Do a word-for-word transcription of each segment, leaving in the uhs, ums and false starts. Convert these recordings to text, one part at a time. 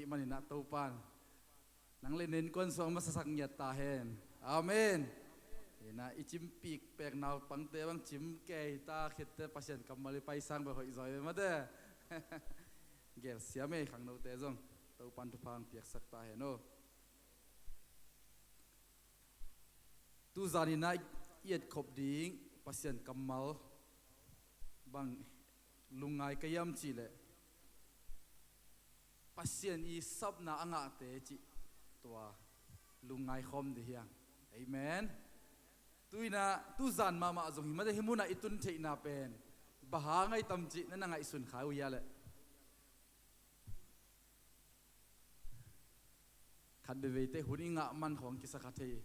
Maninah Topan nang le nen kuan suang masasak ngiat ta hen. Amen. Inah i cimpik pek naupangte bang cim kei ta khitte Pasian kammal i paisang bel hoih zaw i ve mate. Gelsiam ei khangnote zong Topan thupha ang piaksak ta hen aw. Tuzan inah i etkhop ding Pasian kammal bang lungngai ka hiam cihleh Pasian i sapna a ngahte cih tua lungngai khawm dih hiang. Amen. Tu inah tuzan mahmah zong hi mate hi munah i tun theihna pen bang hang ai tam cih na na ngaihsun kha uh hia leh. Khat veveite hun i ngah man khawng kisa kha thei.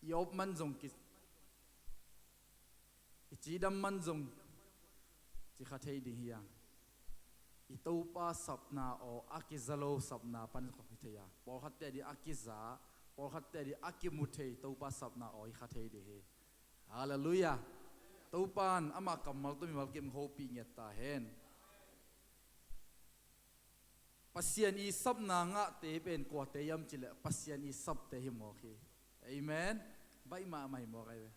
I op man zong ki, i cidam man zong ci kha thei ding hiang. I Topa sapna aw a kiza lo sapna pan khawng hi thei a. Pawlkhatte dih a kiza, pawlkhatte dih a kimu thei Topa sapna aw hi kha thei ding hi. Halleluiah. Topan amah kammal tawh mimal kim hopih ngiat ta hen. Pasian i sapna ngahte pen kuate hiam cihleh Pasian i sapte hi mawk hi. Amen. Baih mahmah hi mawk ai ve.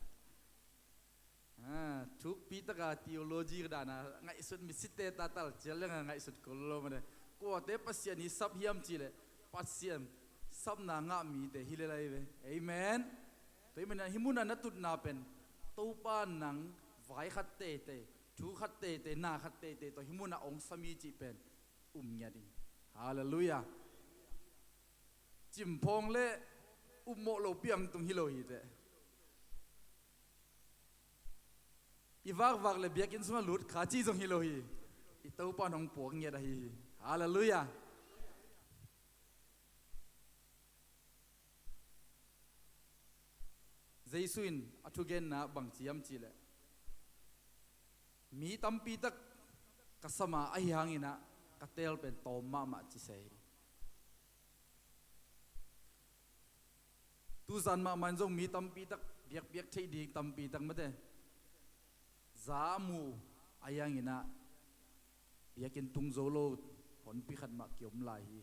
Ah, thukpi taka theology ka dana ngaihsut misite tatal cial lenga ngaihsut kul lo mane. Kuate Pasian i sap hiam cihleh Pasian sapna ngah mite hi lelai ve. Amen. Tua hi maninah hi munah na tutna pen Topa nang vai khat teitei, thu khat teitei, na khat teitei tawh hi munah ong sami cih pen um ngiat in. Halleluiah. Cimphawng le upmawh lo piangtung hi lo hi teh. I vakvak le biakinn sungah lut kha ci zong hi lo hi. I Topa nong puak ngiat ahi hi. Halleluiah. Jesu in a thugenna bang ci hiam cihleh mi tampi tak ka sama ahi hanginah ka teel pen tawm mahmah ci se hi. Tuzan mahmah in zong mi tampi tak biakpiak theih ding tampi tak mate za a mu ahi hanginah biakinn tung zo lo honpi khat mah kiom lai hi.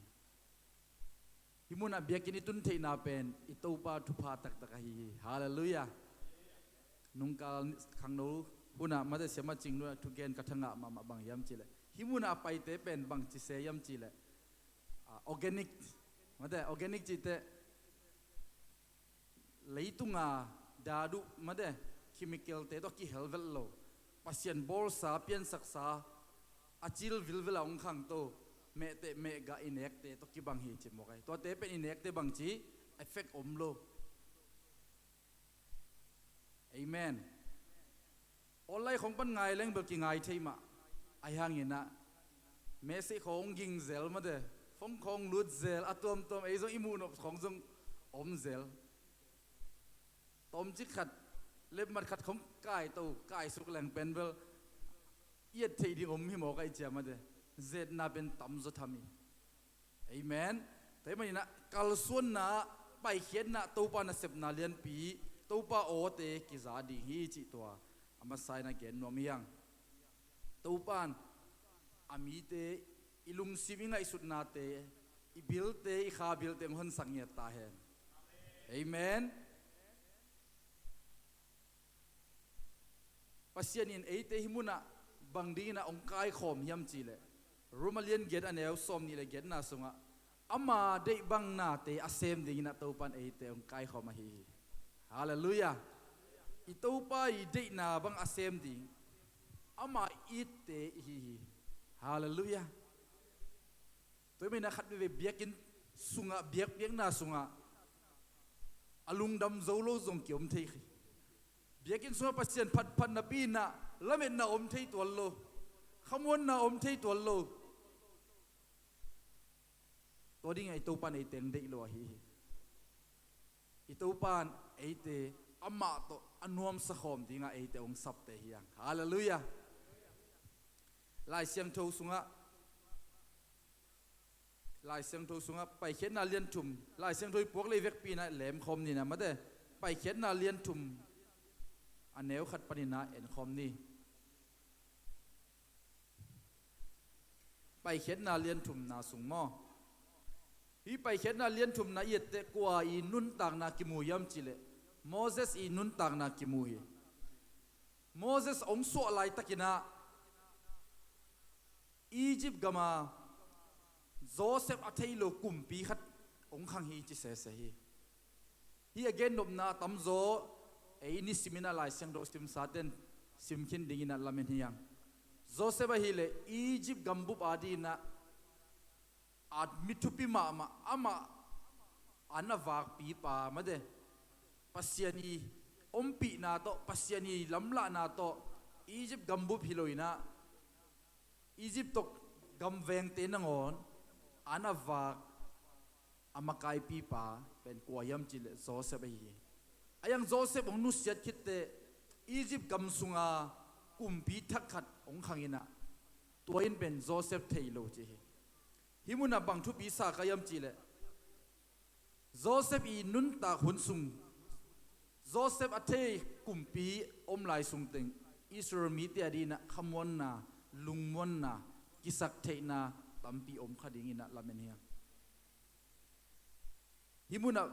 Hi munah biakinn i tun theihna pen i Topa thupha taktak ahi hi. Halleluiah. Nungkal khangno hunah mate siama cing nunah thugen ka thangah mahmah bang hiam cihleh hi munah a paite pen bang ci se hiam cihleh, ah, organic, mate organic cihte leitunga daduh mate chemical te tawh kihel vet lo. Pasian bawlsa piansaksa a cil vilvela hong khangto mehteh mehgah i nekte tawh kibang hi ci mawk ai. Tuate pen i nekte bangci effect om lo. Amen. Online khawng pan ngai leng bel kingai thei mah. Ahi hanginah message khawng ging zel mate, phone khawng lut zel a tuamtuam ei zong i muhnop khawng zong om zel. Tawmcik khat lepmat khat khawng kaito kaisuk leng pen bel i et theih ding om hi mawk ai cia mate. Zetna pen tamzaw tham hi. Amen. Tua hi maninah kalsuanna paikhiatna Topa nasepna lianpi Topa awte kiza ding hi cih tua a masa in a gen nuam hiang. Topan a mite i lungsim i ngaihsutnate i bilte i kha bilte hong honsak ngiat ta hen. Amen. Pasian in eite hi munah bang dinginah hong kaikhawm hiam cihleh Rom a lian giat a neu sawm nih le giatna sungah ama deih bang nate a sem dinginah Topan eite hong kaikhawm ahi hi. Halleluiah. I Topa i deihna bang a sem ding ama itte ihi hi. Halleluiah. Tua hi maninah khat veve biakinn sungah biakpiakna sungah a lungdam zo lo zong kiom thei hi. Biakinn sungah Pasian phatphat napi inah lametna om thei tuan lo, khamuanna om thei tuan lo. Tua dingah i Topan eite hong deih lo ahi hi. I Topan eite amah tawh a nuamsa khawm dingah eite hong sapte hiang. Halleluiah. Lai Siangtho sungah Lai Siangtho sungah Paikhiatna lian thum, Lai Siangtho i puak lei vekpi inah lemkhawm ni na mate. Paikhiatna lian thum a neu khat paninah enkhawm ni. Paikhiatna lianthumna sung maw? Hih Paikhiatna lianthumna i etteh kua i nuntakna kimu hiam cihleh Moses i nuntakna kimu hi. Moses hong suah laitakinah Egypt gama Joseph a thei lo kumpi khat hong khang hi ci sese hi. Hih a gennopna a tamzaw ei ni siminah Lai Siangtho simsaten simkhin dinginah lamen hiang. Joseph ahileh Egypt gambup adinah a mi thupi mahmah, amah an a vakpipa mate, Pasian i ompihna tawh, Pasian i lamlahna tawh Egypt gambup hi loinah Egypt tawh gamvengte nangawn an a vak a makaipipa pen kua hiam cihleh Joseph ahi hi. A hiang Joseph hong nusiat khitteh Egypt gam sunga kumpi thak khat hong khanginah tua in pen Joseph thei lo ci hi. Hih munah bang thupi sa ka hiam cihleh Joseph i nuntak hun sung, Joseph a thei kumpi om lai sungteng Israel mite adinah khamuanna, lungmuanna, kisaktheihna tampi om kha dinginah lamen hiang. Hih munah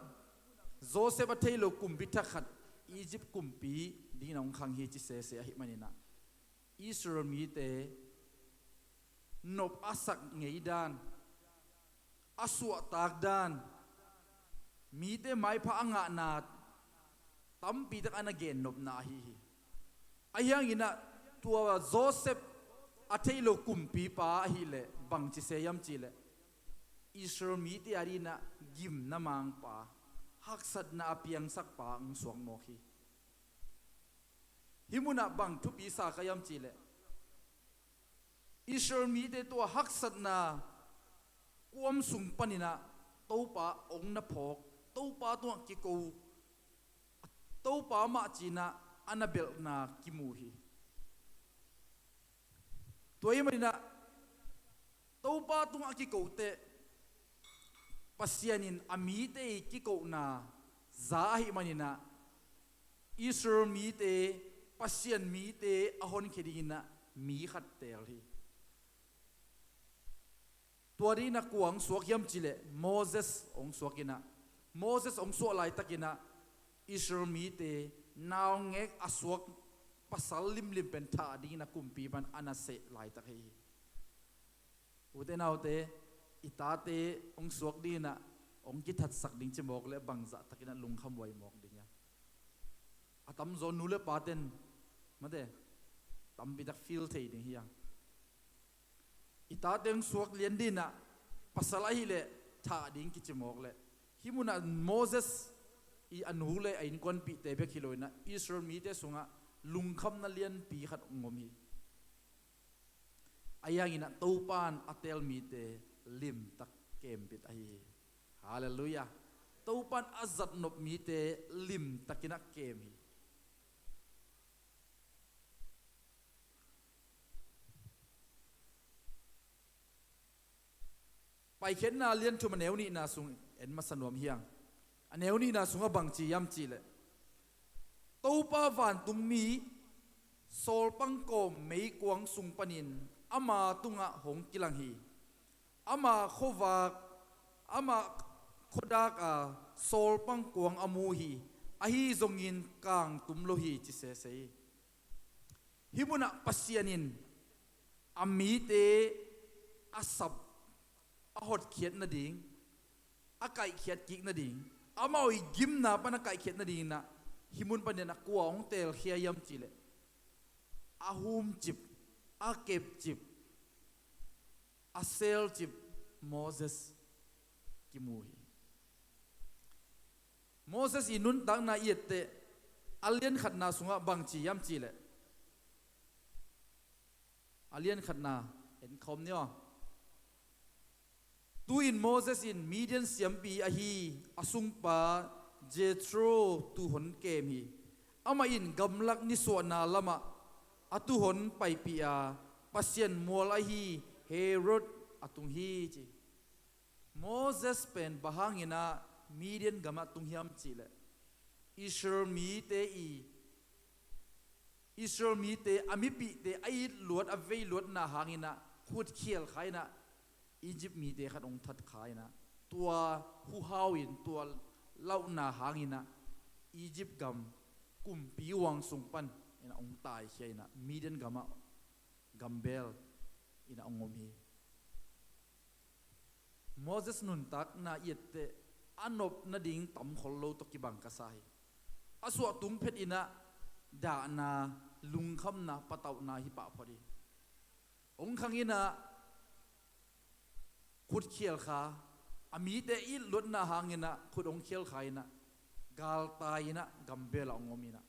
Joseph a thei lo kumpi thak khat Egypt kumpi dinginah hong khang hi ci sese ahih maninah Israel mite nop a sak ngei dan, a suahtak dan, mite maipha a ngahna tampitak an a gennopna ahi hi. A hianginah tua Joseph a thei lo kumpipa ahileh bangci se hiam cihleh Israel mite adinah gimna mangpa, haksatna a piangsakpa hong suak mawk hi. Hih munah bang thupi sa ka hiam cihleh Israel mite tua haksatna kuam sung paninah Topa hong na phawk, Topa tungah kiko, Topa mah cinah a na belhna kimu hi. Tua ahih maninah Topa tungah a kikohteh Pasian in a mite i kikohna za ahih maninah Israel mite Pasian mite a honkhia dinginah mi khat teel hi. Tua dinginah kua hong suak hiam cihleh Moses hong suakinah, Moses hong suah laitakinah Israel mite naungek a suak pasal limlim pen thah dinginah kumpi pan a na seh laitak hi hi. Ute naute, i tate hong suak dinginah hong kithatsak ding ci mawk leh bangzah takinah lungkhamhuai mawk ding hiam? A tamzaw nu le paten mate tampitak feel thei ding hiam? I tate hong suak lian dinginah pasal ahileh thah ding kici mawk leh hih munah Moses i a nu le a innkuanpihte bek hi loinah Israel mite sungah lungkhamna lianpi khat hong om hi. A hianginah Topa in a teel mite limtak kempit ahi hi. Halleluiah. Topa in a zatnop mite limtakinah kem hi. Paikhiatna lianthum a neu nihna sung en masa nuam hiang. A neu nihna sungah bangci hiam cihleh Topa vantungmi sawlpangkawm meikuang sung panin ama tungah hong kilang hi. Ama khuavak, ama khuadak a sawlpangkuang a mu hi. Ahi zongin kangtum lo hi ci sese hi. Hih munah Pasian in a mite a sap a hotkhiat nading, a kaihkhiat kik nading, amau i gimna pan a kaihkhiat nadinginah hih mun paninah kua hong teelkhia hiam cihleh a humcip, a kepcip, a selcip Moses kimu hi. Moses i nuntakna i etteh a lian khatna sungah bangci hiam cihleh a lian khatna en khawm ni aw. Tu-in Moses in Midian siampi ahi a sungpa Jethro tuhon kem hi. Amah in gamlak nisuahna lamah a tuhon paipih a Pasian mual ahi Herod a tung hi ci. Moses pen bang hanginah Midian gamah tung hiam cihleh Israel mite i Israel mite a mipihte a itluat a veiluatna hanginah khutkhial kha inah Egypt mite khat hong that kha inah, tua huhau in, tua lauhna hang inah Egypt gam kumpi huang sung pan inah hong taikhia inah Midian gamah gambel inah hong om hi. Moses nuntakna i etteh a nop nading tam khol lo tawh kibang ka sa hi. A suah tung phet inah dahna, lungkhamna, patauhna hi pah phot hi. Hong khang inah khut khial kha, a mite it luatna hang inah khut hong khial kha inah galtai inah gambel ah hong om inah,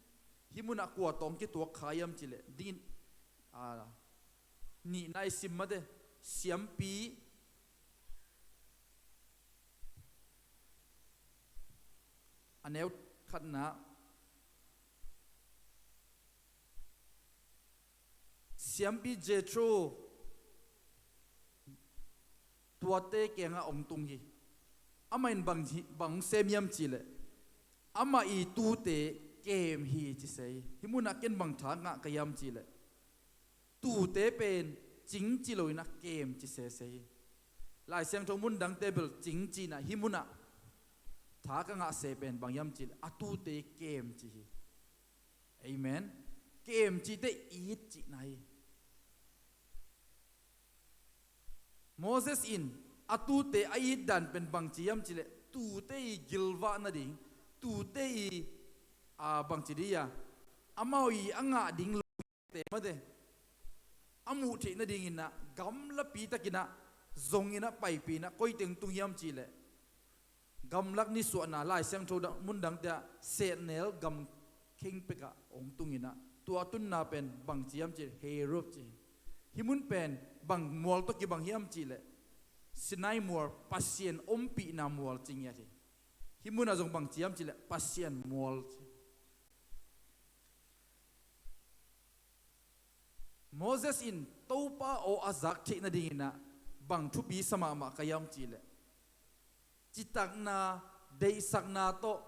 hih munah kua tawh hong kituak kha hiam cih leh, dingin, a, nihna i sim mate, Siampi a neu khatna, Siampi Jethro tuate kiangah hong tung hi. Amah in bang hi, bang sem hiam cih leh, amah i tuute kem hi ci se hi. Hih munah ken bang tha ngah ka hiam cih leh, tuute pen cing ci lo inah kem ci sese hi. Lai Siangtho mun dangte bel cing ci inah, hih munah tha ka ngah se pen bang hiam cih leh, a tuute kem ci hi. Amen. Kem cihte it cihna hi. Moses in a tuute a it dan pen bangci hiam cih leh, tuute i gilvah nading, tuute i, a, bangci dih a, amau i a ngah ding lo te mate, a muh theih nading inah gamlapi tak inah zong inah paipih inah, koi teng tung hiam cih leh, gamlak nisuahna, Lai Siangtho dang, mun dangte ah sehnel gam kheng pekah hong tung inah, tua tunna pen bangci hiam cih leh, Horeb ci. Hih mun pen bang mual tawh kibang hiam cih leh, Sinai mual, Pasian ompihna mual ci ngiat hi. Hih munah zong bangci hiam cih leh, Pasian mual ci. Moses in Topa aw a zak theih nading inah bang thupi sa mahmah ka hiam cih leh, citakna, deihsakna tawh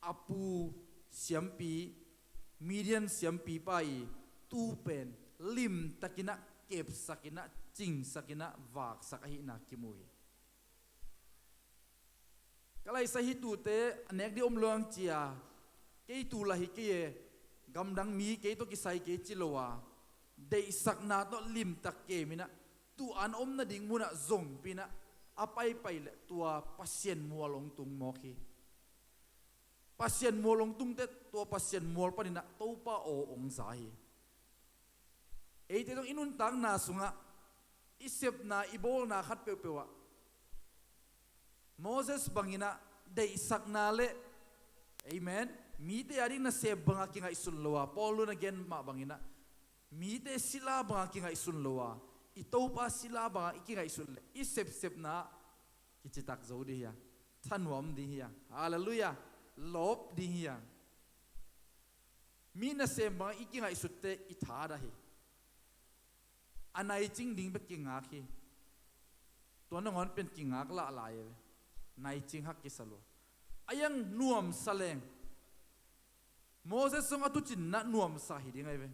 a pu siampi, Midian siampipa i tu pen limtak inah kepsak inah, cingsak inah, vaksak ahihna kimu hi. Ka laisa hi, tuute a nek dih om lo ang cia, kei tu lah hi kei e, gamdang mi kei tawh kisai kei ci lo a, deihsakna tawh limtak kem inah, tu an om nading munah zongpi inah a paipai leh tua Pasian mual hong tung mawk hi. Pasian mual hong tung teh, tua Pasian mual pan inah Topa aw hong za hi. Eite zong i nuntakna sungah i sepna, i bawlna khat peuhpeuh ah Moses bang inah deihsakna le, amen, mite ading nasem bangah kingaihsun lo a, Paul in a gen mah bang inah mite sila bangah kingaihsun lo a, i Topa sila bangah i kingaihsun leh i sepsepna ah kicitak zo ding hi a, thanuam ding hi a, halleluiah, lawp ding hi a. Mi nasem bangah i kingaihsut teh i thadah hi. A naicing ding bek kingak hi. Tua nangawn pen kingak lahlai e ve. Naicing hak kisa lua. A iang nuamsa leng, Moses zong a tuucinna nuamsa hi ding ahi ve.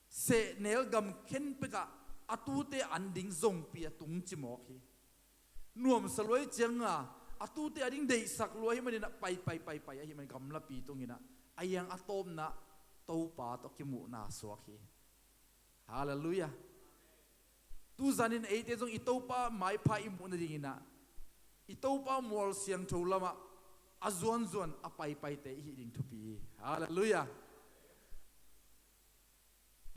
Sehnel gam khenpekah a tuute an ding zongpi a tungci mawk hi. Nuamsa lua i cianga a tuute a ding deihsak lua hi maninah paipai paipai ahi man gamlapi tunginah a iang a tawpna Topa tawh kimuhna suak hi. Halleluiah. Tuzanin eite zong i Topa maipha i muh nadinginah i Topa mual siangtho lamah a zuanzuan a paipaite i hih ding thupi hi. Halleluiah.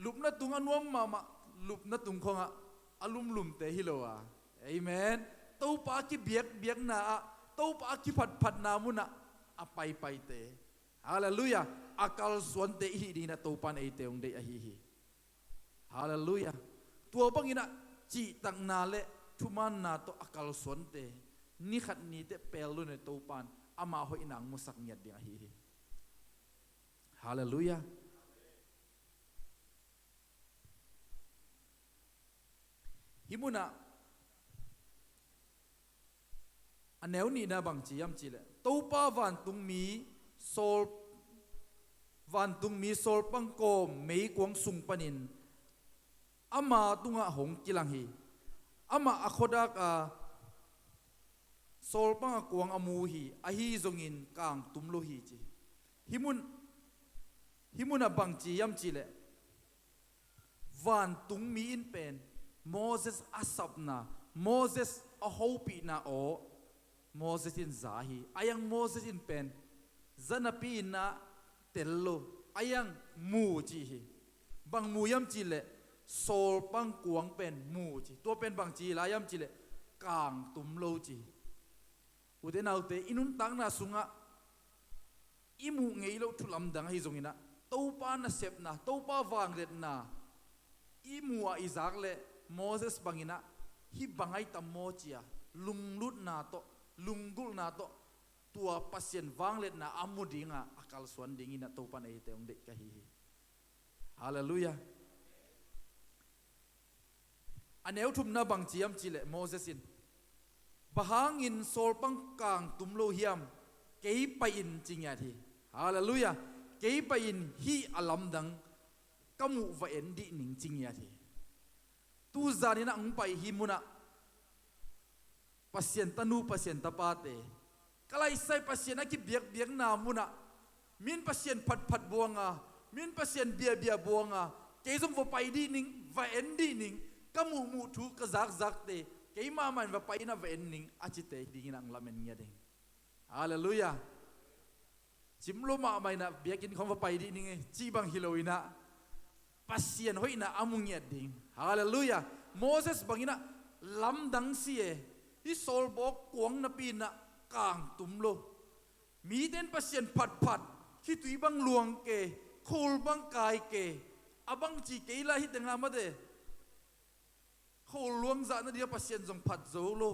Lupna tung a nuam mahmah, lupna tung khongah a lumlumte hi lo a. Amen. Topa a kibiakbiakna ah, Topa a kiphatphatna munah a paipaite, halleluiah, a kalsuante i hih dinginah Topa in eite hong deih ahi hi. Halleluiah. Tua banginah cihtakna le thumaanna tawh a kalsuante ni khat ni teh pelh lo-in Topa in ama hoihna hong musak ngiat ding ahi hi. Halleluiah. Hih munah a neu nihna bangci hiam cihleh, Topa vantungmi sawl, vantungmi sawlpang kawm meikuang sung panin ama tungah hong kilang hi. Amah a khuadak a sawlpang a kuang a mu hi, ahi zongin kangtum lo hi ci. Hih mun, hih munah bang ci hiam cihleh, vantungmi in pen Moses a sapna, Moses a hopihna aw Moses in za hi. Ayang Moses in pen za napi in ah tel lo, ayang mu ci hi. Bang mu hiam cihleh sawlpang kuang pen mu ci. Tua pen bang ci lai hiam cihleh kangtum lo ci. Ute naute, i nuntakna sungah i muh ngei loh thu lamdang ahi zongin ah, Topa nasepna, Topa vangliatna i muh ah i zak leh Moses bangin ah, hih bang ahi tam maw ci-a lunglutna tawh, lunggulhna tawh, tua Pasian vangliatna a mu dingah a kalsuan dingin ah Topa in eite hong deih ka hi hi. Halleluiah. A neu thumna bang ci hiam cihleh Moses in, bang hangin sawlpang kangtum lo hiam? Kei pai-in ci ngiat hi. Halleluiah. Kei pai-in hih a lamdang ka muh va en dih ning ci ngiat hi. Tuzan in ah hong pai hih munah Pasian tanu, Pasian tapate, ka laisai Pasian a kibiakbiakna munah, min Pasian phatphat buanga, min Pasian biabia buanga, kei zong va pai dih ning, va en dih ning, ka muhmuh thu, ka zakzakte, kei mahmah in va pai in ah va en ning, a cite dingin ah hong lamen ngiat ing. Halleluiah. Cim lo mahmah in ah biakinn khawng va pai dih ning e, cih bang hi lo in ah, Pasian hoihna a mu ngiat ding. Halleluiah. Moses bangin ah lamdang si e, hih sawlbawk kuang napi in ah kangtum lo. Mite in Pasian phatphat, khitui bang luang ke, khul bang kai ke, a bang ci kei lai hi teng ah mate. Khul luang zah nading a Pasian zong phat zo lo.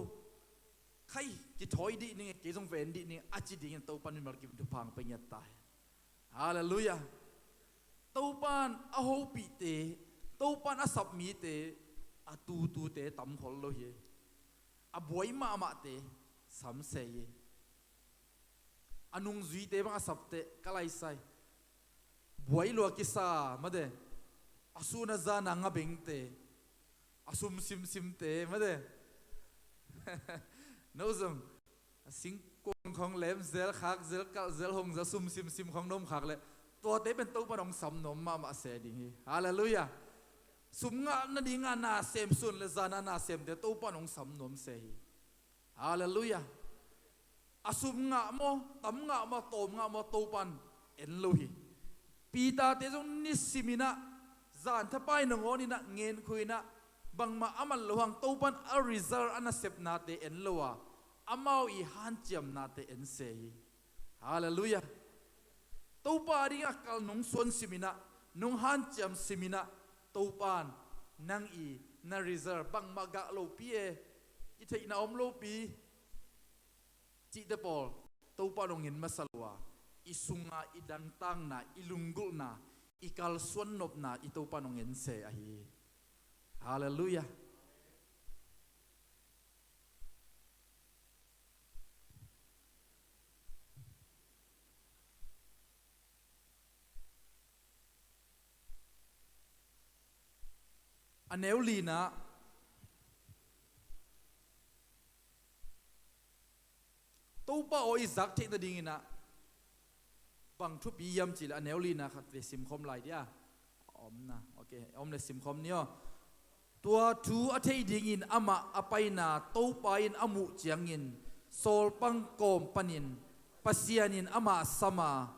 Khai, kithawi dih ning e, kei zong va en dih ning, a ci dingin Topa in mimal kim thupha hong pia ngiat ta hi. Halleluiah. Topa in a hopihte, Topa in a sap mite, a tutute tam khol lo hi. A buai mahmahte sam se hi. A nungzuite bang a sapte ka laisai, buai lua kisa mate, a sun a zan a ngabengte, a sum simsimte mate. No zong a singkuang khawng lem zel, khak zel, kalh zel, hong zel, sum simsim khawng na om khak leh, tuate pen Topa in hong sam nuam mahmah se ding hi. Halleluiah. Sum ngah nadingah na sem, sun le zan a na semte Topa in hong sam nuam se hi. Halleluiah. A sum ngah maw, tam ngah maw, tawm ngah maw, Topa in en lo hi. Peter-te zong nisimin ah, zan thapai nangawn in ah, ngenkhu in ah, bangmah a man loh hang Topa in a result, a nasepnate en lo a, amau i hanciamnate en se hi. Halleluiah. Topa dingah kal nong suan simin ah, nong hanciam simin ah, Topa in nang i na result bangmah gah lopi e, i theihna om lopi cihte pawl, Topa in hong en masa lo a, i sunga i dangtakna, i lunggulhna, i kalsuan nopna i Topa in hong en se ahi hi. Halleluiah. A neu lina, Topa aw i zak theih nadingin ah bang thupi hiam cihleh a neu lina khat ve simkhawm lai dia. A omna, ok, a om le simkhawm ni aw. Tua thu a thei dingin amah a paina Topa in a muh ciangin sawlpang kawm panin Pasian in amah sam a,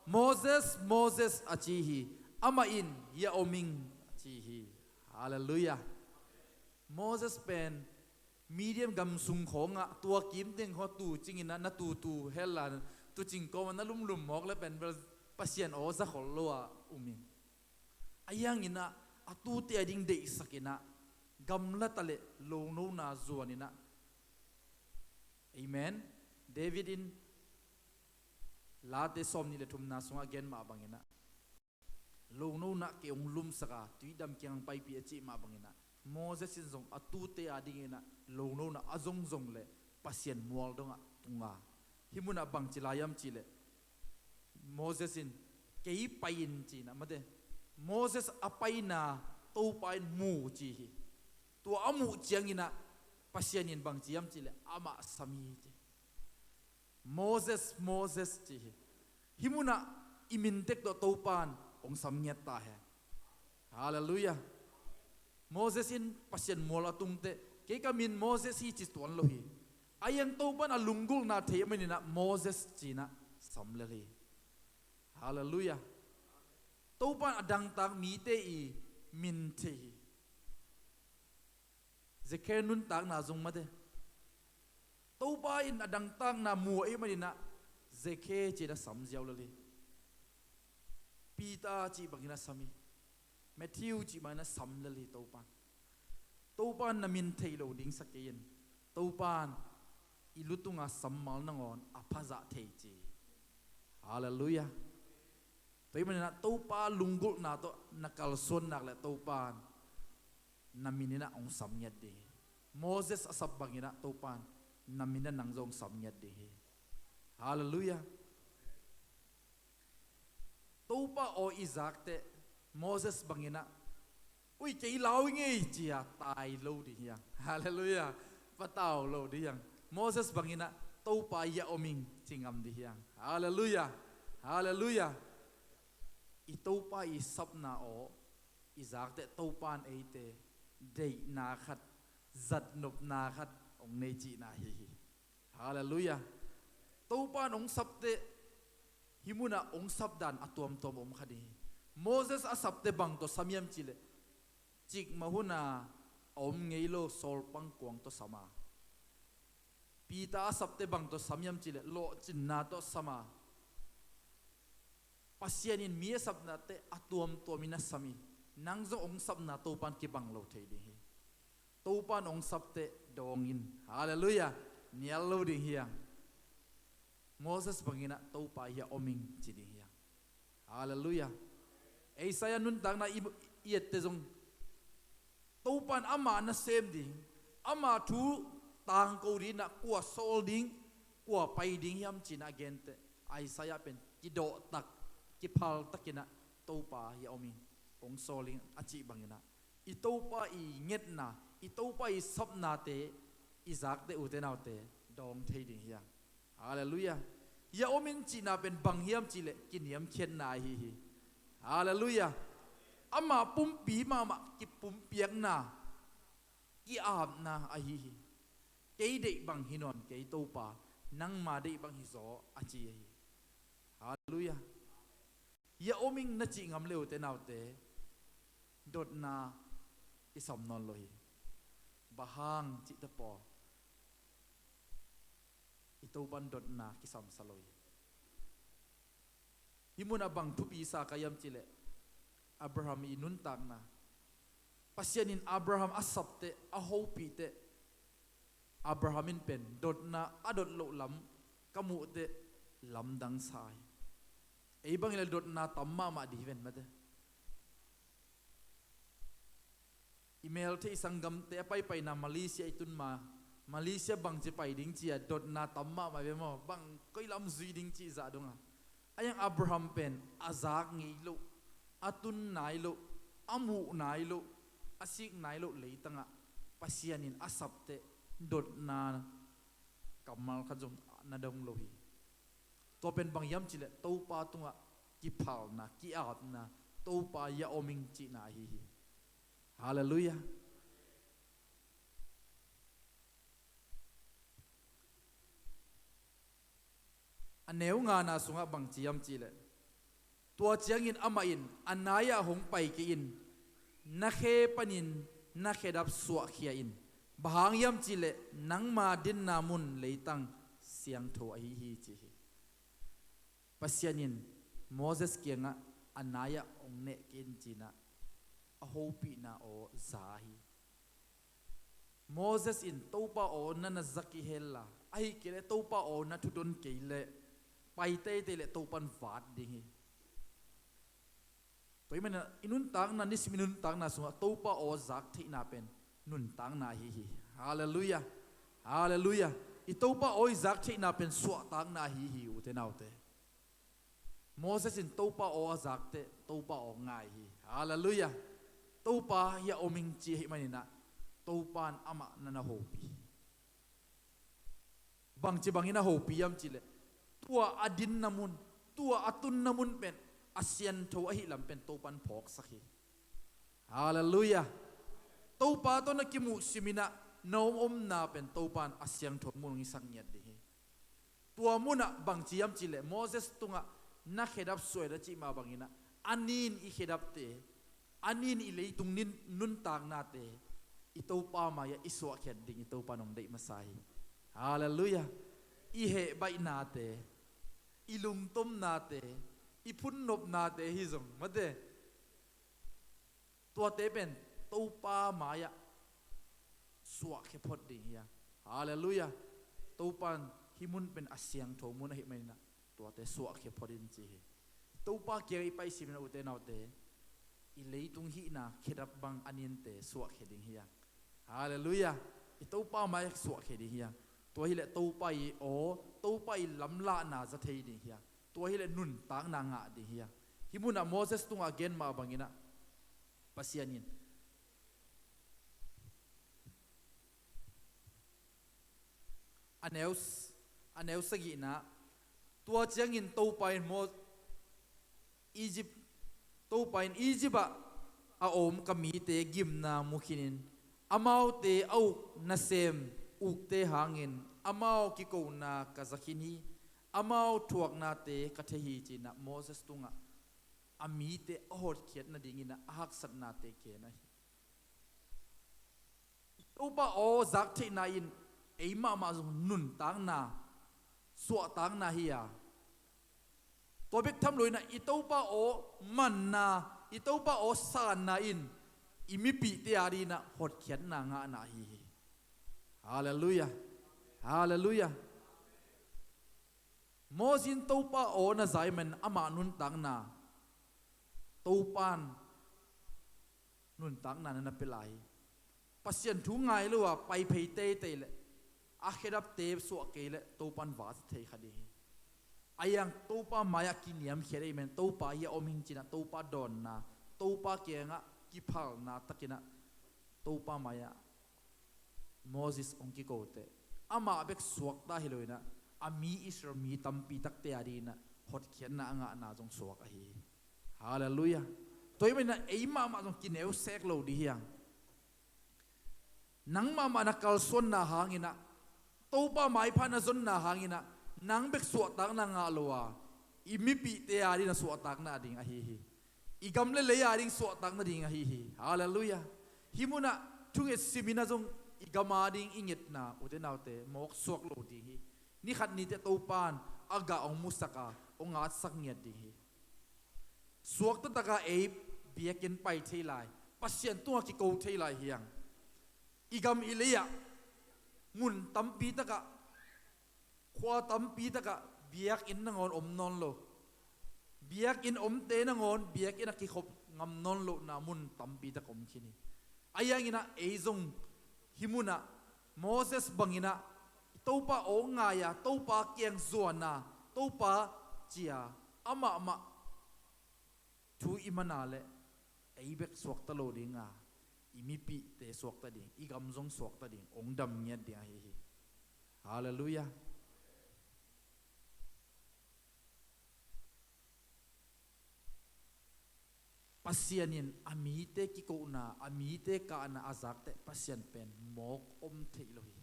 Moses, Moses, a ci hi. Amah in, hia om ing, a ci hi. Halleluiah. Moses pen Midian gam sung khawngah tua kim teng khaw tu cingin ah na tutu hel la, tu cing kawmah na lumlum mawk le pen bel Pasian aw za khol lo a um in, a hiangin ah a tute a ding deihsak in ah gamlata le lonona zuan in ah. Amen. David in Late sawmnih le thumna sungah gen mah bangin ah, lonona kei hong lumsak a, tuidam kiang hong paipih a cih mah bangin ah, Moses in zong a tute a dingin ah lonona a zongzong le Pasian mual dongah tunga. Hih munah bang ci lai hiam cihleh, Moses in, kei pai-in ci-in ah, mate, Moses a paina Topa in mu ci hi. Tua a muh ciangin ah Pasian in bang ci hiam cih leh amah sam hi ci. Moses, Moses ci hi. Hih munah i min tek tawh Topa'n hong sam ngiat ta hen. Halleluiah. Moses in Pasian mual a tung teh, kei ka min Moses hi ci tuan lo hi. Ahi hang Topa'n a lunggulhna thei ahih maninah Moses ci-inah sam lel hi. Halleluiah. Topa'n a dangtak mite i min thei hi. Zakhe nuntakna zong mate, Topa in a dangtakna mu ahih maninah Zakhe ci-inah sam ziau lel hi. Peter cih bangin a sam hi. Matthew cih bangin a sam lel hi Topa'n. Topa'n na min thei lo ding sa kei in, Topa'n i lu tunga sammal nangawn a phazah thei ci hi. Halleluiah. Tua ahih maninah Topa lunggulhna tawh na kalsuan nak leh Topa'n na min inah hong sam ngiat ding hi. Moses a sap banginah Topa'n na min inah nang zong hong sam ngiat ding hi. Halleluiah. Topa aw i zak teh Moses banginah, ui, kei lau ing ei ci-a tai lo ding hi hang. Halleluiah. Patau lo ding hi hang. Moses banginah Topa hi a om ing ci ngam ding hi hang. Halleluiah. Halleluiah. I Topa i sapna aw i zak teh Topa'n eite deihna khat, zatnopna khat hong nei cihna ahi hi. Halleluiah. Topa'n hong sap teh hih munah hong sap dan a tuamtuam om kha ding hi. Moses a sap teh bang tawh sam hiam cih leh, cikmah hun a om ngei lo sawl pangkuang tawh sam a, Peter a sap teh bang tawh sam hiam cih leh lawhcinna tawh sam a, Pasian in mi a sapna teh a tuamtuamin a sam hi. Nang zong hong sapna Topa'n kibang lo thei ding hi. Topa'n hong sap teh dawng in. Halleluiah. Nial lo ding hi hang. Moses banginah Topa hi a om ing ci ding hi hang. Halleluiah. Isaiah nuntakna i, i et teh zong Topa'n ama nasem ding, ama thu tangko ding inah kua sawl ding, kua pai ding hiam ci-inah a gen teh Isaiah pen kidawhtak, kiphaltakinah Topa hi a om ing, hong sawl ing a cih banginah i Topa i ngetna, i Topa i sapnate i zak teh, ute naute, dawng thei ding hi hang. Halleluiah. Hi a om ing cihna pen bang hiam cih leh kiniamkhiatna ahi hi. Halleluiah. Ama pumpi mahmah kipumpiakna, ki-apna ahi hi. Kei deih bang hi nawn kei Topa, nangma deih bang hi zaw a ci ahi hi. Halleluiah. Hi a om ing na cih ngam leh, ute naute, dotna i sam nawn lo hi. Bang hang cih teh pawl, i Topa'n dotna kisamsa lo hi. Hih munah bang thupi sa ka hiam cih leh, Abraham i nuntakna, Pasian in Abraham a sap teh, a hopih teh, Abraham in pen dotna a dot loh lam ka muh teh lamdang sa hi. Ei bang hi leh dotna tam mahmah ding hi ven mate. I mel thei sanggamte a paipaina Malaysia i tun ma, Malaysia bangci pai ding ci-a dotna tam mahmah ve maw, bang koi lam zui ding cih zah dong a. Ahi hang Abraham pen a zak ngei loh, a tun nai loh, a muh nai loh, a sik nai loh leitangah Pasian in a sap teh dotna kammal khat zong na dong lo hi. Tua pen bang hiam cih leh Topa tungah kiphalna, ki-apna, Topa hi a om ing cihna ahi hi. Halleluiah. A neu ngana sungah bang ci hiam cih leh, tua ciangin amah in a nai-ah hong pai kei in, na khe panin na khedap suahkhia in, bang hang hiam cih leh nangma dinna mun leitang siangtho ahi hi ci hi. Pasian in Moses kiangah a nai-ah hong neh kei in ci-inah a hopihna aw za hi. Moses in Topa aw na na za kei hen la, ahih kei leh Topa aw na thudon kei leh pai teitei leh Topa'n vat ding hi. Tua ahih manin i nuntakna, nisim i nuntakna sungah Topa aw zak theihna pen nuntakna ahi hi. Halleluiah. Halleluiah. I Topa aw i zak theihna pen suahtakna ahi hi, ute naute. Moses in Topa aw a zak teh Topa aw ngai hi. Halleluiah. Topa hi a om ing ci ahih maninah Topa in amah na na hopih. Bangci bangin a hopih hiam cih leh, tua a dinna mun, tua a tunna mun pen a siangtho ahih lam pen Topa in phawksak hi. Halleluiah. Topa tawh na kimuh simin ah na om omna pen Topa in a siangtho mun hong hisak ngiat ding hi. Tua munah bangci hiam cih leh Moses tungah na khedap suak in a cih mah bangin ah, a ni in i khedapte, a ni in i leitung nuntaknate i Topa mai-ah i suahkhiat ding i Topa in hong deih masa hi. Halleluiah. I hehbaihnate, i lungtomnate, i phunnopnate hi zong mate, tuate pen Topa mai-ah suahkhia phot ding hi a. Halleluiah. Topa in hih mun pen a siangtho mun ahih manin ah tuate suahkhia phot in ci hi. Topa kiangah i pai simin ah, ute naute, i leitung hihna khedap bang a ninte suahkhia ding hi a. Halleluiah. I Topa mai-ah suahkhia ding hi a. Tua hileh Topa i aw, Topa i lamlahna za thei ding hi a. Tua hileh nuntakna ngah ding hi a. Hih munah Moses tungah a gen mah bangin ah Pasian in a neu, a neu sagihna, tua ciangin Topa in Mo-, Egypt, Topa in Egypt ah a om ka mite gimna mu khinin, amaute a uk nasem ukte hangin amau kikona ka za khin hi, amau thuaknate ka thei hi, ci-in ah Moses tungah a mite a hotkhiat nadingin ah a haksatnate gen ahi. I Topa aw zak theihna in ei mahmah zong nuntakna, suahtakna hi a. Tua bek tham loin ah i Topa aw manna, i Topa aw sanna in i mipihte adingin ah hotkhiatna ngahna ahi hi. Halleluiah. Halleluiah. Moses in Topa aw na za ahih manin amah nuntakna, Topa in nuntakna na na pia lai hi. Pasian thu ngai lo a pai phei teitei leh, a khedapte suah kei leh Topa in va thei kha ding hi. A iang Topa mai-ah kiniamkhiat ahih manin Topa hi a om hing ci-in ah Topa dawnna, Topa kiangah kiphalna takin ah Topa mai-ah Moses hong kiko teh, amah bek suakta hi loin ah a mi Israel mi tampi takte adingin ah hotkhiatna a ngahna zong suak ahi hi. Halleluiah. Tua ahih manin ah ei mahmah zong kineu sek lo ding hi hang. Nang mahmah na kalsuanna hangin ah, Topa maipha na zonna hangin ah, nang bek suahtakna ngah lo a, i mipihte adingin ah suahtakna ding ahi hi. I gam le lei ading suahtakna ding ahi hi. Halleluiah. Hih munah thunget simin ah zong i gam ading i ngetna, ute naute, mawk suak lo ding hi. Ni khat ni teh Topa in a gah hong musak a, hong atsak ngiat ding hi. Suakta takah ei biakinn pai thei lai, Pasian tungah kiko thei lai hi hang. I gam i lei ah mun tampi takah, khua tampi takah biakinn nangawn om nawn lo. Biakinn omte nangawn biakinn ah kikhop ngam nawn lohna mun tampi tak om khin hi. Ahi hangin ah ei zong hih munah Moses bangin ah Topa aw ngai a, Topa kiang zuan a, Topa ci a, amah mah thu i man a leh ei bek suakta lo ding a, i mipihte suakta ding, i gam zong suakta ding, hong dam ngiat ding ahi hi. Halleluiah. Pasian in a mite kikohna, a mite kahna a zak teh Pasian pen mawk om theih lo hi.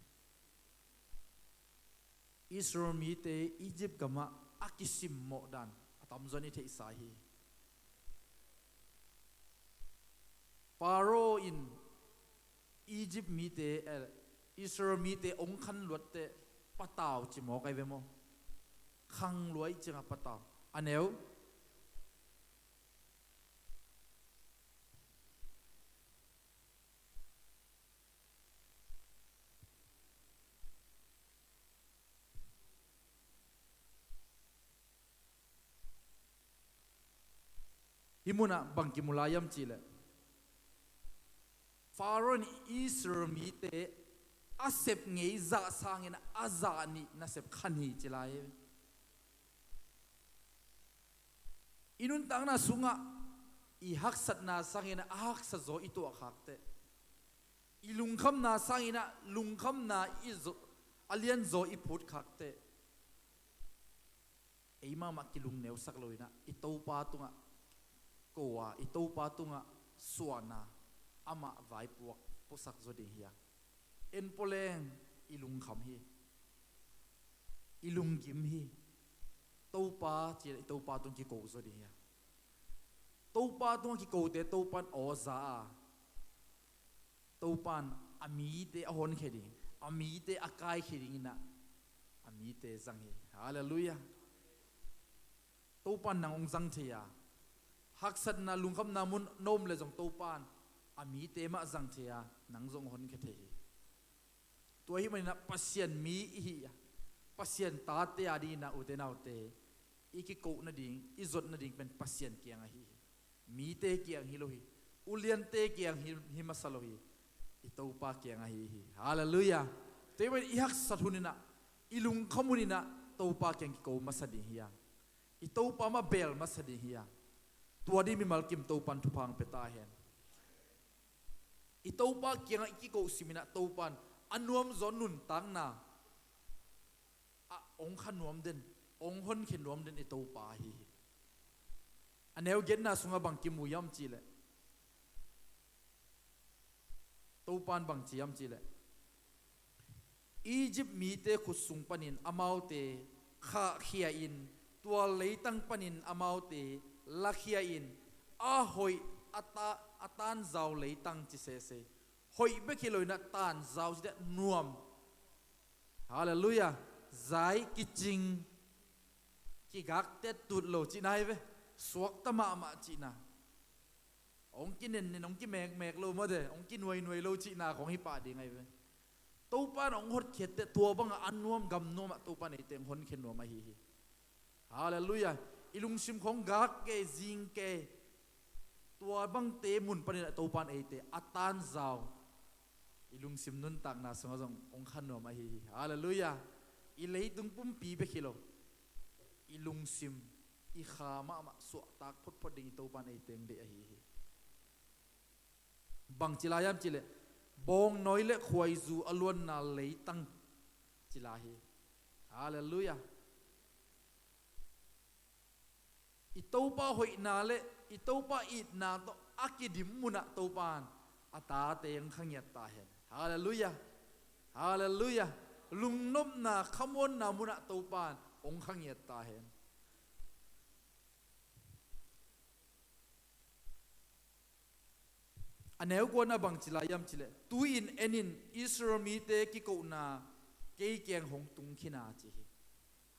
Israel mite Egypt gamah a kisimmawh dan a tamzaw in i theihsa hi. Pharaoh in Egypt mite, eh, Israel mite hong khanluat teh patau ci mawk ahi ve maw? Khang luai ciangah patau. A neu. Hih munah bang kimu lai hiam cih leh, Pharaoh in Israel mite a sep ngei zah sangin a zah nih nasep khan hi ci lai hi. I nuntakna sungah i haksatna sangin a haksa zaw i tuahkhak teh, I lungkhamna sangin ah lungkhamna i zo, a lianzaw i phutkhak teh, ei mahmah kilungneusak loin ah i Topa tungah ko a, i Topa tungah suahna, amah vaipuak puasak zaw ding hi a. En pua leng i lungkham hi, i lunggim hi. Topa ci-in ah i Topa tung kiko zaw ding hi a. Topa tungah kikote Topa in aw za a, Topa in a mite a honkhia ding, a mite a kaikhia dingin ah a mite zang hi. Halleluiah. Topa in nang hong zang thei a, haksatna, lungkhamna mun na om leh zong Topa in a mite mah zang thei a, nang zong honkhia thei hi. Tua ahih manin ah Pasian mi i hi a, Pasian tate a dingin ah, ute naute, i kikoh nading, i zot nading pen Pasian kiang ahi hi. Mite kiang hi lo hi. Uliante kiang hi, hi masa lo hi. I Topa kiang ahi hi. Halleluiah. Tua ahih manin i haksat hunin ah, i lungkham hunin ah Topa kiang kiko masa ding hi a, i Topa mah bel masa ding hi a. Tua ding mimal kim Topa in thupha hong pia ta hen. I Topa kiangah i kikoh simin ah Topa in a nuamzaw nuntakna ah hong kha nuam den, hong honkhia nuam den i Topa ahi hi. A neu giatna sungah bang kimu hiam cih leh, Topa in bang ci hiam cih leh, Egypt mite khut sung panin amaute khahkhia in, tua leitang panin amaute lakhia in, a hoih, a ta-, a tanzau leitang ci sese. Hoih bek hi loin ah tanzau ci teh nuam. Halleluiah. Zai kicing, kigakte tut lo cihna hi ve. Suakta mahmah cihna. Hong kinennin, hong kimekmek lo mawte, hong kinuainuai lo cihna khong hi pah ding ahi ve. Topa in hong hotkhiat teh tua bangah a nuam gam nuamah Topa in eite hong honkhia nuam ahi hi. Halleluiah. I lungsim khong gak kei, zing kei, tua bangte mun panin ah Topa in eite a tanzau, i lungsim nuntakna sungah zong hong kha nuam ahi hi. Halleluiah. I leitung pumpi bek hi lo, i lungsim, i kha mahmah suahtak photphot ding i Topa in eite hong deih ahi hi. Bang ci lai hiam cih leh, bawngnawi le khuaizu a luanna leitang ci lai hi. Halleluiah. I Topa hoihna le i Topa itna tawh a kidim munah Topa in a tate hong kha ngiat ta hen. Halleluiah. Halleluiah. Lungnopna, khamuanna munah Topa in hong kha ngiat ta hen. A neu kuana bang ci lai hiam cih leh, tu-in en in, Israel mite kikohna kei kiang hong tung khin a, ci hi.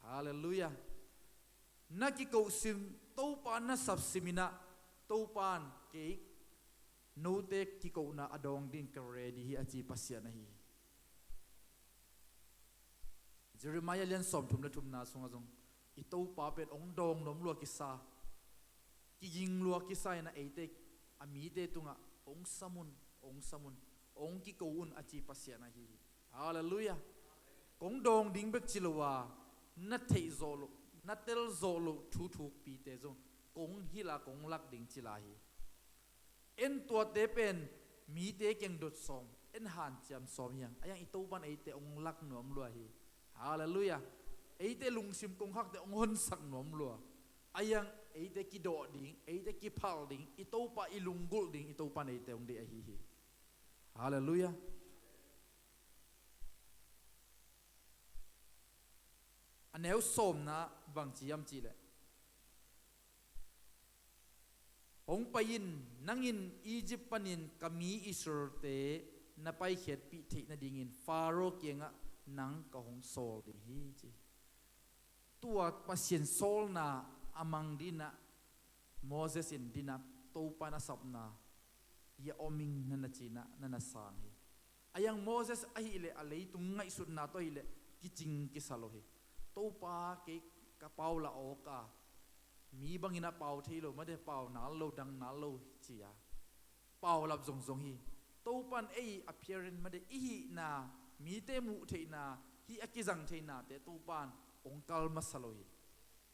Halleluiah. Na kikoh sim, Topa na sap simin ah, Topa in kei note kikohna a dawng dingin ka ready hi, a ci Pasian ahi hi. Jeremiah lian sawmthum le thumna sungah zong i Topa pen hong dawng nuam lua kisa, kiging lua kisa in ah eite, a mite tungah hong sam un, hong sam un, hong kiko un, a ci Pasian ahi hi. Halleluiah. Kong dawng ding bek ci lo a, na theih zawh loh, na tel zawh loh thu thukpite zong kong hilh a, kong lak ding ci lai hi. En tuate pen mite kiang dot sawm, en hanciam sawm hi hang. A hiang i Topa in eite hong lak nuam lua hi. Halleluiah. Eite lungsim kongkhakte hong honsak nuam lua. A hiang eite kidawh ding, eite kiphal ding, i Topa i lunggulh ding, i Topa in eite hong deih ahi hi. Halleluiah. A neu sawmna bang ci hiam cih leh, hong pai in, nang in Egypt panin ka mi Israelte na paikhiatpih theih nadingin Faro kiangah nang ka hong sawl ding hi, ci. Tua Pasian sawlna a mang dingin ah, Moses in dingin ah, Topa in a sapna, "Hia om ing," na na ci-in ah, na na sang hi. A hiang Moses ahih leh a leitung ngaihsutna tawh ahih leh kicing kisa lo hi. "Topa, kei ka pau la awk a, mi bangin ah pau thei lo, mate pau nal lo, dang nal lo," ci a, paulap zongzong hi. Topa in ei appearance, mate i hihna, mite muh theihna, hih a kizang theihnate Topa in hong kal masa lo hi.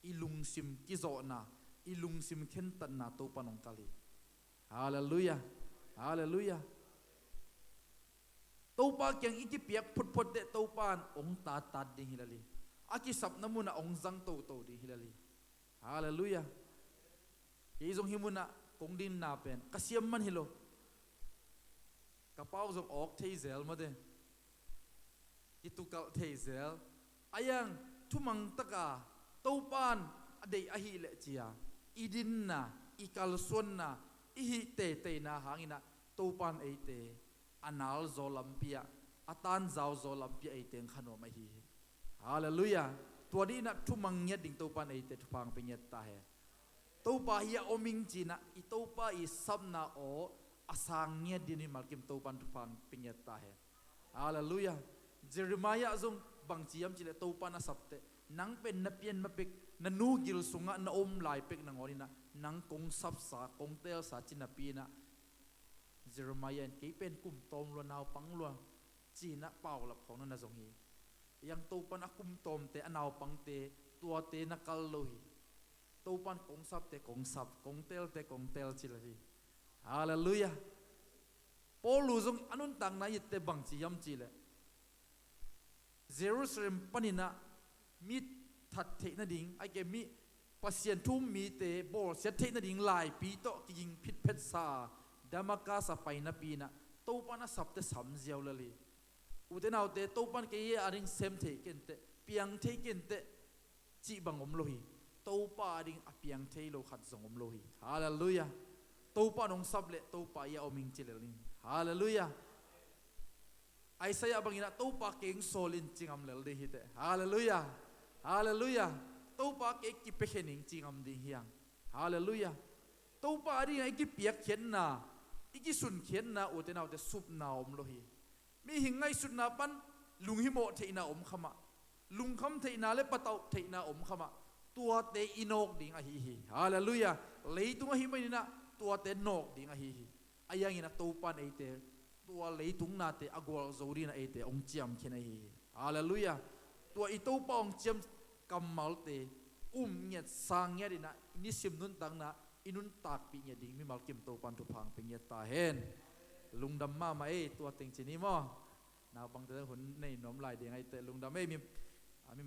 I lungsim kizawhna, i lungsim khentatna Topa in hong kal hi. Halleluiah. Halleluiah. Topa kiang i kipiak phutphut teh Topa in hong tattat ding hi lel hi. A kisapna munah hong zang toto ding hi lel hi. Halleluiah. Kei zong hih munah kong dinna pen ka siam man hi lo. Ka pau zong awk thei zel mate. Kitukalh thei zel. A iang thumang taka Topa in a deih ahih leh cia i dinna, i kalsuanna, i hih teiteina hanginah Topa in eite a nal zaw lampi ah, a tanzau zaw lampi ah eite hong khanuam ahi hi. Halleluiah. Tua dihinah thumang ngiat ding Topa in eite thupha hong pia ngiat ta hen. Topa hi a om ing cinah i Topa i sapna aw a sang ngiat ding mimal kim Topa in thupha hong pia ngiat ta hen. Halleluiah. Jeremiah zong bangci hiam cihleh Topa in a sapteh, nang pen na pian ma pek, na nu gil sungah na om lai pek nangawninah nang kong sapsa, kong teelsa ci napi inah Jeremiah in kei pen kum tawm lua, naupang lua cinah paulap khawng na na zong hi. Iang Topa in a kum tawmte, a naupangte, tuate na kal lo hi. Topa in kong sapte kong sap, kong teelte kong teel ci lel hi. Halleluiah. Paul uh zong a nuntakna i etteh bangci hiam cihleh Jerusalem paninah mi that theih nading, a ke mi Pasian thu um mite bawlsiat theih nading laipi tawh kiging phitphetsa Damascus a pai napi inah Topa in a sapte sam ziau lel hi. Ute naute, Topa in kei a ding sem thei kenteh, piang thei kenteh cih bang om lo hi. Topa a ding a piang thei lo khat zong om lo hi. Halleluiah. Topa in hong sap leh Topa i a om ing ci lel ing. Halleluiah. Isaiah banginah Topa kei hong sawl in ci ngam lel ding hiteh. Halleluiah. Halleluiah. Topa kei kipiakhen ing ci ngam ding hiang. Halleluiah. Topa a dingah i kipiakkhiatna, i kisunkhiatna, ute naute, supna om lo hi. Mihing ngaihsutna pan lunghimawh theihna om khamah, lungkham theihna le patauh theihna om khamah, tuate i nawk ding ahi hi. Halleluiah. Leitung ahih maninah tuate nawk ding ahi hi. A ianginah Topa in eite tua leitung nate a gualzo dinah eite hong ciamkhian ahi hi. Halleluiah. Tua i Topa hong ciam kammalte um ngiat, sang ngiat inah i nisim nuntakna i nuntakpih ngiat ding mimal kim Topa in thupha hong pia ngiat ta hen. Lungdam mahmah ei, tua teng ci ni maw? Naupangte hun nei nuam lai ding ahi teh, lungdam ei. Mi